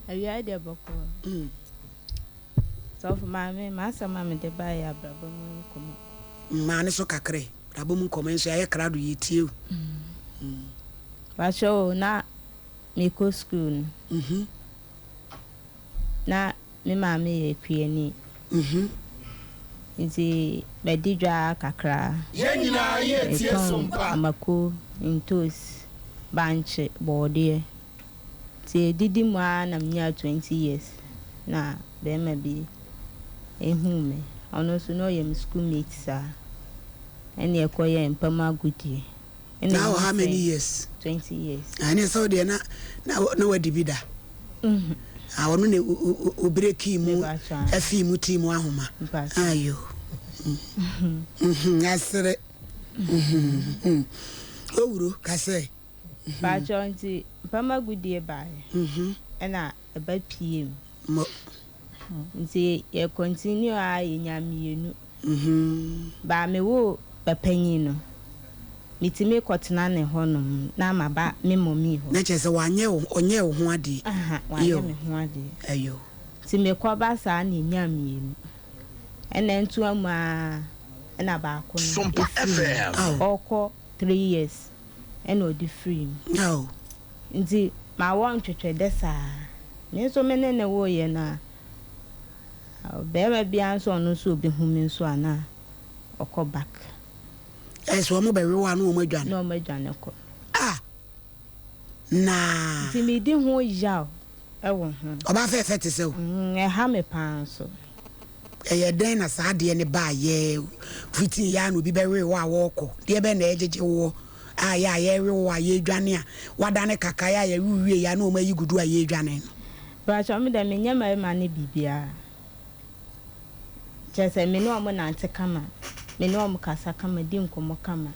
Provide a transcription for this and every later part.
Awia yi deɛ bɔkɔɔ. Sɔfo maame, m'asɛm a mede baeɛ yɛ abrabɔ mu nkɔmmɔ. Maa ne so kakra yi, abrabɔ mu nkɔmmɔ nso yɛayɛ krado yɛtie o. Pakyɛ o, na mekɔ sukuu no, na me maame yɛ kuani. Nti madi dwa kakra. Yɛn nyinaa yɛretie Metɔn Sompa. mako, ntoosi, bankye, bɔɔdeɛ. Nti edidi mu ara na minyaa 20 years na barima bi huu me. Ɔno nso na ɔyɛ me school mate saa. Ɛna yɛkɔyɛɛ mpa mu agodie. Ɛna Na wɔ how many nyinsɛn years? 20 years. Ah, ɛne sɛ wodeɛ na na na wadi bi da. Ah, ɔno na obrekii mu Mepakyɛ. afii mu tii mu ahoma. Mepakyɛ. Ayo. Mhm, asere. Mhm. Owuro ka sɛ. Pakyɛ nti mpa mu agodie baeɛ. Ɛna ɛba pie mu. Mo. Nti yɛ continue a yɛnya mmienu. Baa me woo ba panyin no, metumi kɔtena ne hɔnom na maba me mummy hɔ. Na kyerɛ sɛ wanyɛ wo ɔnyɛɛ wo ho adeɛ. Aha, wanyɛ me ho adeɛ. Ayo. Nti mekɔba saa na yɛnya mmienu. Ɛna ntoa mu ara ɛna baako no Sompa ɛfiri mu. FM. Ɔrekɔ 3 years ɛna ɔde firi mu. Aw. Nti mawɔ ntwetwɛdɛ saa. Me nso me ne ne woeɛ no a, barima biara nso a ɔno nso ɔbɛhu me nso a na ɔkɔ back. Ɛsɛ wɔn bɛwe wo a na wɔn adwane. Na wɔn adwane kɔ. Ah! Na. Nti medi ho yaw ɛwɔ ho. Ɔbaa fɛɛfɛ te sɛ wo. Ɛha me paa nso. Ɛyɛ dɛn na saa adeɛ no baa yɛ fitii yɛ a na obi bɛwe wo a wɔrekɔ? Deɛ bɛn na ɛgyegye woɔ a yɛ a yɛrewe wo a yɛredwane a wadane kaka yɛ a yɛwe wo wie yɛ a na wɔn ayi gudu a yɛredwane no? Pakyɛ me deɛ menyɛ mmarima no biribiara. Kyerɛ sɛ me ne wɔn nante kama, me ne wɔn kasa kama, di nkɔmmɔ kama.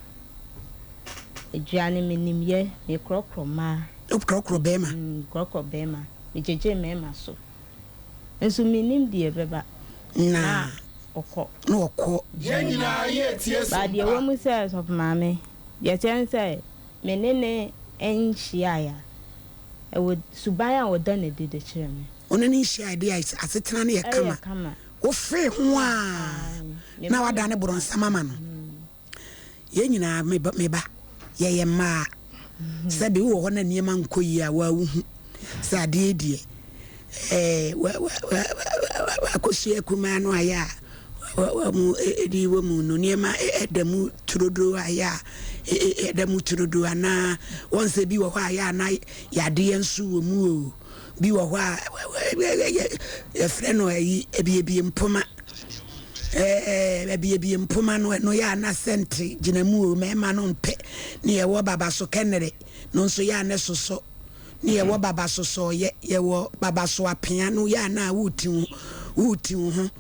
Aduane menim yɛ, mekorɔkorɔ mmaa. Wokorɔkorɔ bɛrima? Mekorɔkorɔ bɛrima. Megyegye mmarima so. Nso menim deɛ ɛbɛba. Na ɔkɔ. Na ɔkɔ. Yɛn nyinaa yɛretie Ba deɛ ɛwɔ Sompa. mu sɛ sɔfo maame, deɛ ɛkyerɛ ne sɛ me ne ne nhyiaeɛ a, ɛwɔ suban a ɔda no adi de kyerɛ me. Wo ne no nhyiaeɛ deɛ a, asetena no yɛ Ɛyɛ kama. kama. Wofee ho a, na wadane borɔnsam ama no. Yɛn nyinaa, me ba, me ba, yɛyɛ mmaa. Sɛbe wowɔ hɔ na nneɛma nkɔ yie a, waa wohu sɛ adeɛ yi deɛ, ɛɛ, wa, wa, wa, wa, wa, akosua kumaa no ayɛ a, wa, wa, mu, ɛdi wɔ mu no, nneɛma ɛda mu turoduro ayɛ a, ɛda mu turoduro anaa, wɔn sɛ bi wɔ hɔ a yɛ a na yadeɛ nso wɔ mu o. Bi wɔ hɔ a, yɛfrɛ no ayi, abiebie mpoma. Ɛɛ, abiebie mpoma no, ɛno yɛ a na sɛnte gyina mu o, mmarima no mpɛ. Ne yɛwɔ baba so kɛnere, no nso yɛ a na ɛsosɔ. Ne yɛwɔ baba so sɔɔyɛ, yɛwɔ baba so apea no yɛ a na woti wo, woti wo ho.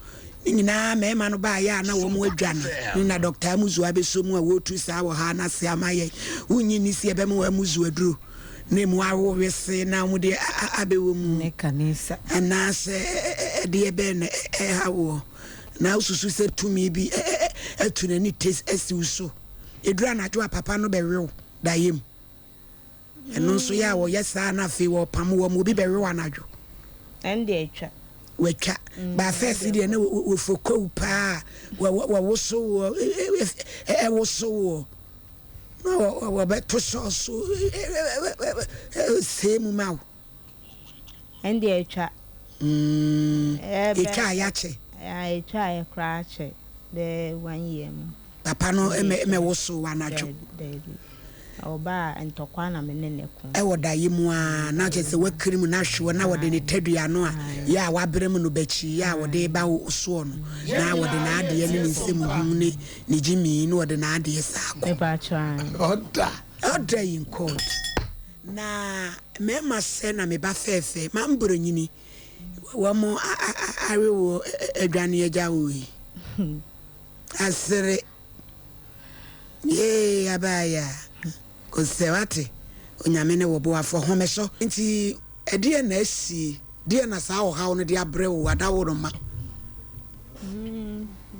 Ne nyinaa mmarima no baa yɛ a na wɔn adwane. No na Dr. Amuzu abɛsɔ mu a wɔretu saa wɔ ha no ase ama yɛn. Wonnye nni sɛ yɛbɛma wɔn amuzu aduro na emu awo wese na wɔde abɛwɔ mu. Ne kanisa. Anaasɛ ɛdeɛ bɛn na ɛha woɔ na wosusu sɛ tumi bi atu n'ani te asi wo so. Ɛduru anadwo a papa no bɛwe wo daeɛ mu. Ɛno nso yɛ a wɔyɛ saa na afei wɔpam wɔ mu obi bɛwe wo anadwo. Ɛno deɛ atwa. Watwa. Ba first deɛ na wɔfokow paa wɔwoso woɔ ɛwoso woɔ na wɔbɛto sɔɔso see mu ma wo. Ɛno deɛ atwa. Ɛtwa a yɛakyɛ. Ɛtwa a yɛ koraa akyɛ bɛyɛ one year mu. Papa no ɛmɛwoso wɔ anadwo. Daabi. Ɔbaa ntɔkwa na me ne ne ko. Ɛwɔ daeɛ mu a na kyerɛ sɛ wakiri mu na ahwe na wɔde ne tadua no a yɛ a wabrɛ mu no bɛkyi yɛ a wɔde ba wo soɔ no na wɔde n'adeɛ ne ne nsɛm hu ne ne gyimi na wɔde n'adeɛ saa kɔ. Mepa Ɔda. Ɔda in court. Na mmarima sɛ na me ba fɛɛfɛ mamboro nyini wɔn awe wɔ adwane agya wo yi. Asere. Yee abaaya. Kosɛ wate onyame ne wɔ boafo home so. Nti ɛdeɛ na asie deɛ na saa ɔhaw no de abrɛ wo adaworo ma.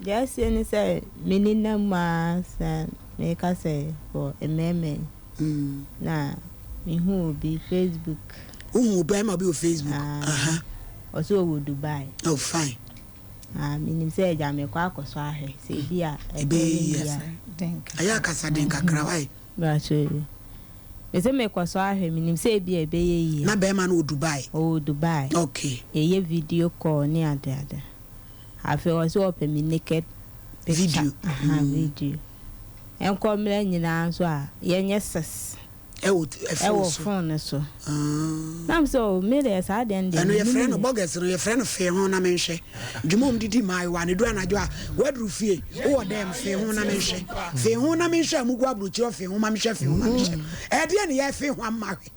Deɛ asie ne sɛ me nenam mu a sɛ meka sɛ wɔ mmarima yi na mehu obi Facebook. Wohu bɛrima bi wɔ Facebook? Ah. Ɔsɛ ɔwɔ Dubai. Oh, fine. Ah, menim sɛ agya mekɔ akɔsɔ ahwɛ sɛ ebi a ɛbɛyɛ yie yie. a. Ɛyɛ akasa den kakra wae. Bàtò yi. Mese mekɔsɔ ahwɛ, menim sɛ ebi a ɛbɛyɛ yie. Na bɛrima no wɔ Dubai? Ɔwɔ Dubai. Yɛyɛ video call ne ade ade. Afei ɔsɛ ɔpɛ me naked picture. Video. Aha, video. Nkɔ mmerɛ nyinaa nso a yɛnyɛ sex. Ɛwɔ phone Ɛwɔ so. Phone no so. Nam sɛ o me deɛ, saa deɛ no deɛ Ɛno yɛfrɛ menim no yɛ. Bɔgɛs no yɛfrɛ no fee ho na menhwɛ. Dwuma a ɔmdidi mmaayewa no, ɛduru anadwo a woaduru fie, wowɔ dɛm, fee ho na menhwɛ. Fee ho na menhwɛ a mugu aburokyire hɔ, fee ho ma menhwɛ, fee ho ma menhwɛ. Ɛdeɛ ne yɛfee ho ama hwɛ.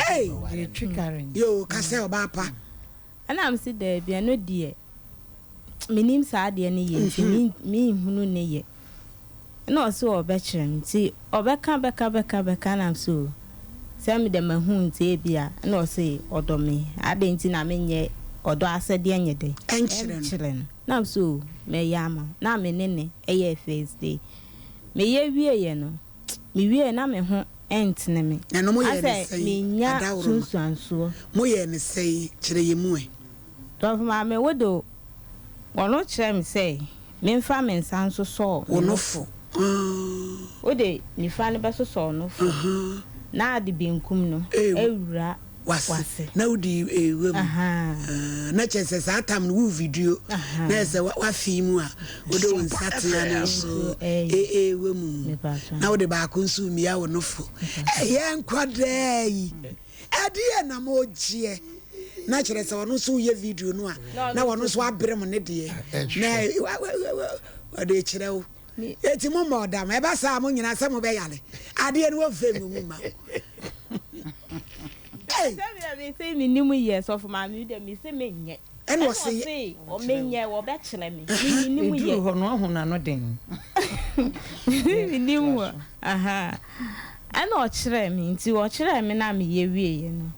Ei! Yɛtwi current. Yoo, ka sɛ ɔbaa pa. Ɛna mese daabi, ɛno deɛ menim saa adeɛ no yɛ nti menhunu ne yɛ. Ɛna ɔse ɔbɛkyerɛ me, nti ɔbɛka bɛka bɛka bɛka na mese o sɛ mede mahu nti ebia. Ɛna ɔse ɔdɔ me, adɛn nti na menyɛ ɔdɔ asɛdeɛ nyɛ dɛn Ɛnkyerɛ no. Ɛnkyerɛ no. Na mese o mɛyɛ ama wo. Na me ne ɛyɛɛ first day. Meyɛ wieɛ no, mewie na me ho ɛntene me. Ɛno moyɛɛ ne Asɛ sɛn? Menya Adaworoma. sunsuansoɔ. Moyɛɛ ne sɛn? Kyerɛ yɛ mu ɛ. Dɔfo maame, wo de ɔno kyerɛ me sɛ memfa me nsa nsosɔ Wo me nofo. Wode nifa no bɛsosɔ wo nofo na ade benkum no awura wase wase. Na wode ewura mu. Aha. Ah, na kyerɛ sɛ saa tam no wo video na ɛsɛ wafii mu a wode wo nsa tea no nso ɛwɔ mu Mepa na wode baako nso mia wo nofo. Ɛyɛ nkwadaa yi ɛdeɛ na mogyeɛ na kyerɛ sɛ ɔno nso woyɛ video no a na ɔno nso abrɛ mu ne deɛ na ɔde kyerɛ wo. Eti mo ma ɔdam ɛba saa, mo nyinaa sɛ mobɛyale adeɛ no wɔmfɛ mu mu ma wo. Ei! Sɛ mi sɛ mi nim yɛ, sɔfo maame de mi sɛ mi nyɛ. Ɛna ɔse ɔse ɔmenyɛ, wɔbɛkyerɛ me, mi nim Ɛduru yɛ. hɔ no, ɔho n'ano den. Mi nim wɔ aha. Ɛna ɔkyerɛ me, nti ɔkyerɛ me na meyɛ wie yɛ no,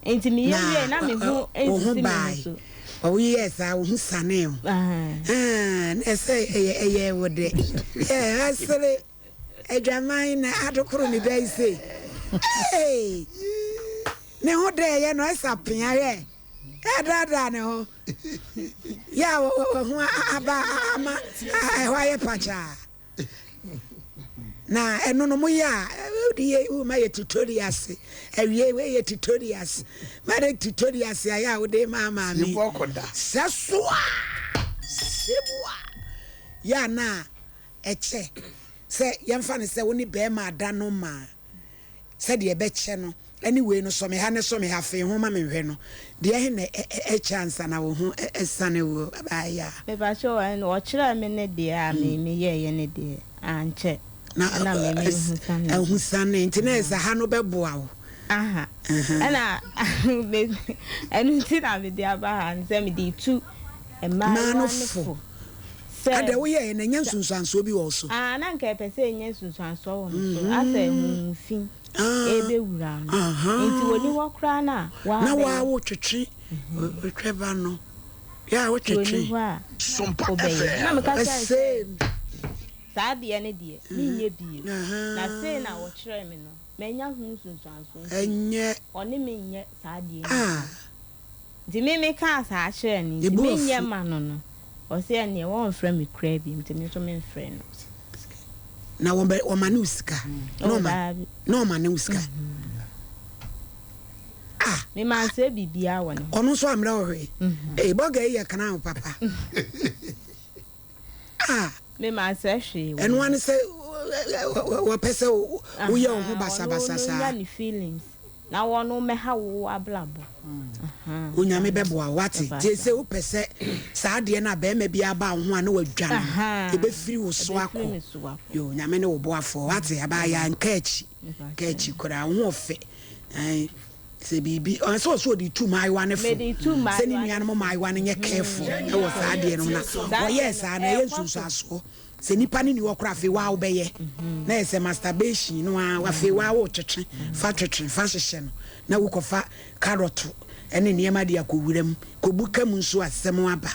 nti meyɛ wie na me ho wo ho nsisi me ho bae so. Ɔwoyɛɛ saa, wo ho sane o. Ah, na ɛsɛ ɛyɛ wo de ɛ asere adwaman na adokoro ne bɛyi se. Ei! Ne ho dɛ ɛyɛ no ɛsa pea hwɛ ɛdaadaa ne ho yɛ a wɔ ho aba ama ɛhɔ ayɛ pakyaa na ɛno no moyɛ a wode yɛ woma yɛ tutorials awie. Wei yɛ tutorials, made tutorials ayɛ a wode ma maame Yɛbu akɔda. Sɛ soa sɛbua yɛ a na ɛkyɛ sɛ yɛmfa no sɛ wo ne bɛrima ada no ma sɛdeɛ ɛbɛkyɛ no ɛne wei no sɔme ha ne sɔme ha fei ho ma menhwɛ no deɛ ɛhe na ɛkyɛ ansa na wo ho ɛsane wo baayɛ a. Mepakyɛ ɛno ɔkyerɛ me ne deɛ a me meyɛɛyɛ ne deɛ ankyɛ. Na ɛna me hu sane. Ɛho sane nti na ɛsɛ ha no bɛboa wo. Aha, ɛna ɛno nti na mede aba ha no sɛ mede tu mmaa mmaayewa no no fo. Fo sɛ Ada woyɛɛ na ɛnyɛ nsunsuansoɔ bi wɔ wo so? Ah, na nka ɛpɛ sɛ ɛnyɛ nsunsuansoɔ wɔ me so, asɛ huhu fi ɛbɛwura no nti wɔni hɔ koraa no a na waabɛyɛ. waa wo twetwe otwɛ ba no yɛ a Nti ɔni wotwetwe hɔ a Sompa wobɛyɛ na FM. meka kyerɛ no sɛ ɛsɛm saa deɛ no deɛ menyɛ bio, na sei na wɔkyerɛɛ me no, manya ho nsunsuansoɔ nti ɛnyɛ ɔne me nyɛ saa deɛ no. Nti me mekaa saa kyerɛ no nti Ebu menyɛ afu. ma no, ɔsɛ ɛneɛ wɔmfrɛ me koraa bi, nti me nso memfrɛ no. Na wɔbɛ wɔma ne wo sika na Oh, ɔma daabi. Na ɔma ne wo sika ah. Memansɛ biribiaa wɔ ne ho. Ɔno nso ammerɛ wo hwee. Ee, bɔga yi yɛ kana wo papa ah. Memansɛ hwee wɔ Ɛno ne ano sɛ wɔpɛ sɛ woyɛ wo ho basabasa ɔno saa. nya ne feelings na wɔno mɛha wo abrabɔ. Aha. Onyame bɛboa wo, wate? Ɛba Tie saa. sɛ wopɛ sɛ saa adeɛ no a bɛrima bi aba wo ho a na wadwa no ɛbɛfiri wo so Ɛbɛfiri akɔ me so akɔ. Yo, Nyame ne wo boafoɔ, wate? Abaayɛ nka akyi ka akyi koraa, wo ho ɔfɛ. Ɛn, sɛ biribi ɔsɛ ɔsɛ ɔde tu mmaayewa ne fo Mede tu mmaayewa sɛ ne ne nuanom mmaayewa no nyɛ careful ɛwɔ saa adeɛ no ho na Saa wɔyɛɛ adeɛ no, saa na ɛyɛ ɛkɔ so. nsunsuasoɔ sɛ nipa ne ni wɔ kora afei waa wobɛyɛ na yɛ sɛ masturbation no a afei waa wotwetwe fa twetwe fa hyehyɛ no na wokɔfa carrot ɛne nneɛma de akɔwura mu kɔbu ka mu nso asɛm aba.